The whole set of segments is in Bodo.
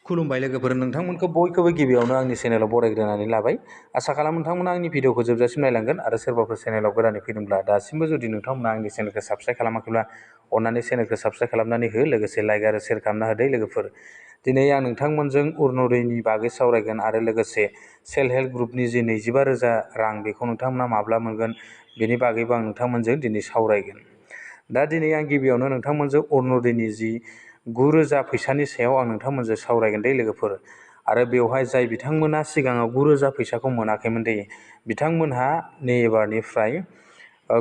खुलुमबाय लोगोफोर, नोंथांमोनखौ बयखौबो गिबियावनो आंनि चेनेलाव बरायग्रोनानै लाबाय। आसा खालामो नोंथांमोना आंनि भिडिअखौ जोबजासिम नायलांगोन आरो सोरबाफोर चेनेलाव गोदानै फैदोंब्ला दासिमबो जुदि नोंथांमोना आंनि चेनेलखौ साबस्क्राइब खालामाखैब्ला अन्नानै चेनेलखौ साबस्क्राइब खालामनानै हो, लोगोसे लाइक आरो शेयार खालामना होदो लोगोफोर। दिनै आं नोंथांमोनजों अरुनदयनि बागै सावरायगोन आरो लोगोसे सेल्फ हेल्प ग्रुपनि जि 25,000 रां बेखौ नोंथांमोना माब्ला मोनगोन बेनि बागैबो आं नोंथांमोनजों दिनै सावरायगोन। दा दिनै आं गिबियावनो नोंथांमोनजों अरुनदयनि जि 9,000 फैसानि सायाव आं नोंथांमोनजों सावरायगोन दे लोगोफोर। आरो बेवहाय जाय बिथांमोना सिगाङाव 9,000 फैसाखौ मोनाखैमोन दे, बिथांमोनहा नै एबारनिफ्राय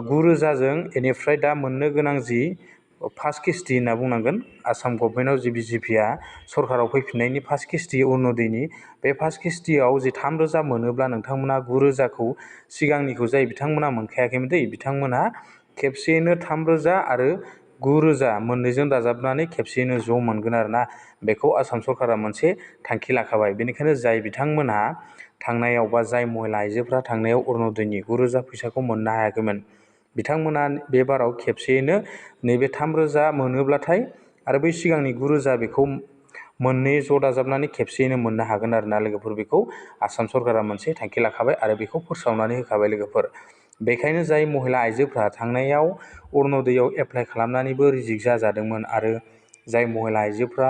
9,000जों बेनिफ्राय दा मोननो गोनां जि फार्स्ट किस्ति होनना बुंनांगोन, आसाम गभर्नमेन्टआव जि बिजेपिआ सरकाराव फैफिननायनि फार्स्ट किस्ति अरुनदयनि, बे फार्स्ट किस्तियाव जि 3,000 मोनोब्ला नोंथांमोना 9,000खौ सिगांनिखौ जाय बिथांमोना मोनखायाखैमोन दे, बिथांमोना खेबसेयैनो 3,000 आरो 9,000 मोननैजों दाजाबनानै खेबसेयैनो ज' मोनगोन आरोना। बेखौ आसाम सरकारा मोनसे थांखि लाखाबाय। बेनिखायनो जाय बिथांमोनहा थांनायाव बा जाय महिला आइजोफ्रा थांनायाव अरुनदयनि 9,000 फैसाखौ मोननो हायाखैमोन, बिथांमोना बे बाराव खेबसेयैनो नैबे 3,000 मोनोब्लाथाय आरो बै सिगांनि 9,000 बेखौ मोननै ज' दाजाबनानै खेबसेयैनो मोननो हागोन आरोना लोगोफोर। बेखौ आसाम सरकारा मोनसे थांखि लाखाबाय आरो बेखौ फोसावनानै होखाबाय लोगोफोर। बेखायनो जाय महिला आइजोफ्रा थांनायाव अरुनदयाव एप्लाइ खालामनानैबो रिजेक्ट जाजादोंमोन आरो जाय महिला आइजोफ्रा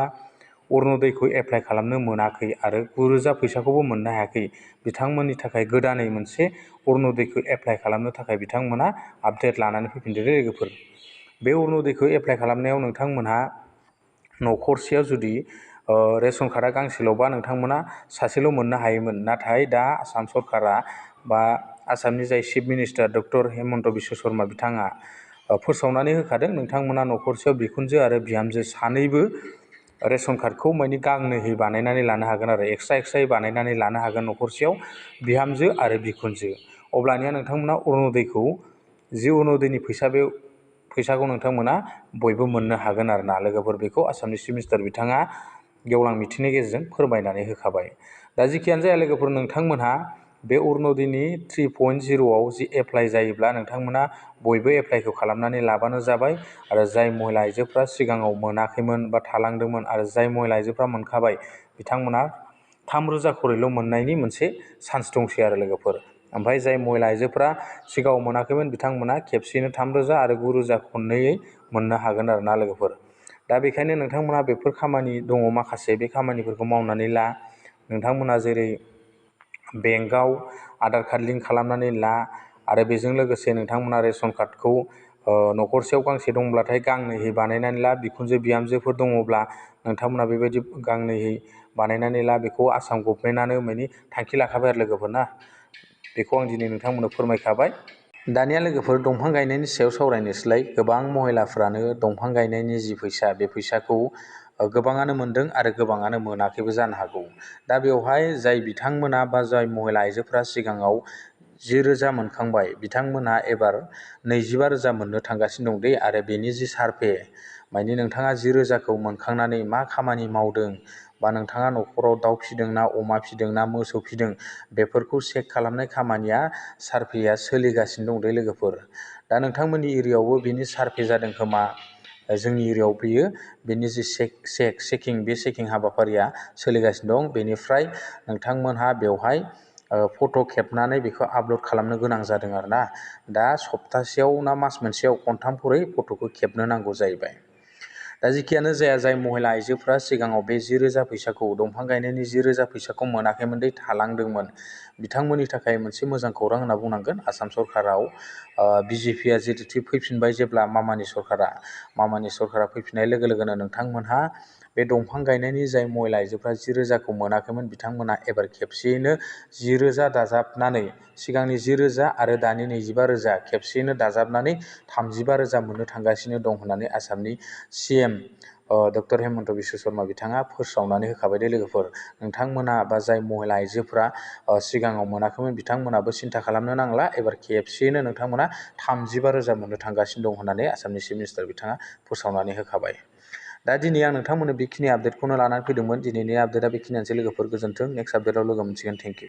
अरुनदयखौ एप्लाइ खालामनो मोनाखै आरो 9,000 फैसाखौबो मोननो हायाखै, बिथांमोननि थाखाय गोदानै मोनसे अरुनदयखौ एप्लाइ खालामनो थाखाय बिथांमोना आपडेट लानानै फैफिनदों लोगोफोर। बे अरुनदयखौ एप्लाइ खालामनायाव नोंथांमोनहा न'खरसेयाव जुदि रेशन कार्डआ गांसेल'बा नोंथांमोना सासेल' मोननो हायोमोन। नाथाय दा आसाम सरकारा बा आसामनि जाय chief minister doctor Hemant Biswa Sharma बिथाङा फोसावनानै होखादों, नोंथांमोना न'खरसेयाव बिखुनजो आरो बिहामजो सानैबो रेशन कार्डखौ माने गांनैहै बानायनानै लानो हागोन आरो एक्सट्रायै बानायनानै लानो हागोन न'खरसेयाव बिहामजो आरो बिखुनजो। अब्लानिया नोंथांमोना अरुनदयखौ जि अरुनदयनि फैसा, बे फैसाखौ नोंथांमोना बयबो मोननो हागोन आरोना लोगोफोर। बेखौ आसामनि चिफ मिनिस्टार बिथाङा गेवलां मिथिंनि गेजेरजों फोरमायनानै होखाबाय। दा जिखियानो जाया लोगोफोर, नोंथांमोनहा बे अरुनदयनि 3.0आव जि एप्लाइ जायोब्ला नोंथांमोना बयबो एप्लाइखौ खालामनानै लाबानो जाबाय। आरो जाय महिला आइजोफ्रा सिगाङाव मोनाखैमोन बा थालांदोंमोन आरो जाय महिला आइजोफ्रा मोनखाबाय, बिथांमोना 3,000 खरैल' मोननायनि मोनसे चान्स दंसै आरो लोगोफोर। ओमफ्राय जाय महिला आइजोफ्रा सिगाङाव मोनाखैमोन, बिथांमोना खेबसेयैनो 3,000 आरो 9,000 खननैयै मोननो हागोन आरोना लोगोफोर। दा बेखायनो नोंथांमोना बेफोर खामानि दङ माखासे, बे खामानिफोरखौ मावनानै ला। नोंथांमोना जेरै बेंकआव आधार कार्ड लिंक खालामनानै ला आरो बेजों लोगोसे नोंथांमोना रेशन कार्डखौ न'खरसेयाव गांसे दंब्लाथाय गांनैहै बानायनानै ला। बिखुनजो बिहामजोफोर दङब्ला नोंथांमोना बेबायदि गांनैहै बानायनानै ला। बेखौ आसाम गभर्नमेन्टआनो माने थांखि लाखाबाय आरो लोगोफोर ना। बेखौ आं दिनै नोंथांमोननो फोरमायखाबाय। दानिया लोगोफोर दंफां गायनायनि सायाव सावरायनोसैलाय। गोबां महिलाफ्रानो दंफां गायनायनि जि फैसा, बे फैसाखौ गोबाङानो मोनदों आरो गोबाङानो मोनाखैबो जानो हागौ। दा बेवहाय जाय बिथांमोना बा जाय महिला आइजोफ्रा सिगाङाव 10,000 मोनखांबाय, बिथांमोनहा एबार 25,000 मोननो थांगासिनो दं दे। आरो बेनि जि सारभे, माने नोंथाङा 10,000खौ मोनखांनानै मा खामानि मावदों बा नोंथाङा न'खराव दाउ फिदों ना अमा फिदों ना मोसौ फिदों, बेफोरखौ चेक खालामनाय खामानिया सारभेया सोलिगासिनो दं दे लोगोफोर। दा नोंथांमोननि एरियायावबो बेनि सारभे जादों खोमा। जोंनि एरियायाव बेयो बेनि जि चेकिं, बे चेकिं हाबाफारिया सोलिगासिनो दं। बेनिफ्राय नोंथांमोनहा बेवहाय फट' खेबनानै बेखौ आपल'ड खालामनो गोनां जादों आरोना। दा सप्तासेयाव ना मास मोनसेयाव खनथाम खरै फट'खौ खेबनो नांगौ जाहैबाय। दा जिखियानो जाया, जाय महिला आइजोफ्रा सिगाङाव बे 10,000 फैसाखौ, दंफां गायनायनि 10,000 फैसाखौ मोनाखैमोन दे, थालांदोंमोन, बिथांमोननि थाखाय मोनसे मोजां खौरां होनना बुंनांगोन। आसाम सरकाराव बिजेपिआ जिहेतु फैफिनबाय, जेब्ला मामानि सरकारा फैफिननाय लोगो लोगोनो नोंथांमोनहा बे दंफां गायनायनि जाय महिला आइजोफ्रा 10,000खौ मोनाखैमोन, बिथांमोनहा एबार खेबसेयैनो 10,000 दाजाबनानै, सिगांनि 10,000 आरो दानि 25,000 खेबसेयैनो दाजाबनानै 35,000 मोननो थांगासिनो दं होननानै आसामनि CM डक्टर हेमन्त बिश्व शर्मा बिथाङा फोसावनानै होखाबाय दे लोगोफोर। नोंथांमोना बा जाय महिला आइजोफ्रा सिगाङाव मोनाखैमोन, बिथांमोनाबो सिन्था खालामनो नांला। एबार खेबसेयैनो नोंथांमोना 35,000 मोननो थांगासिनो दं होननानै आसामनि चिफ मिनिस्टार बिथाङा फोसावनानै होखाबाय। दा दिनै आं नोंथांमोननो बेखिनि आपडेटखौनो लानानै फैदोंमोन। दिनैनि आपडेटआ बेखिनियानोसै लोगोफोर। गोजोन्थों। नेक्स्ट आपडेटआव लोगो मोनसिगोन। Thank you.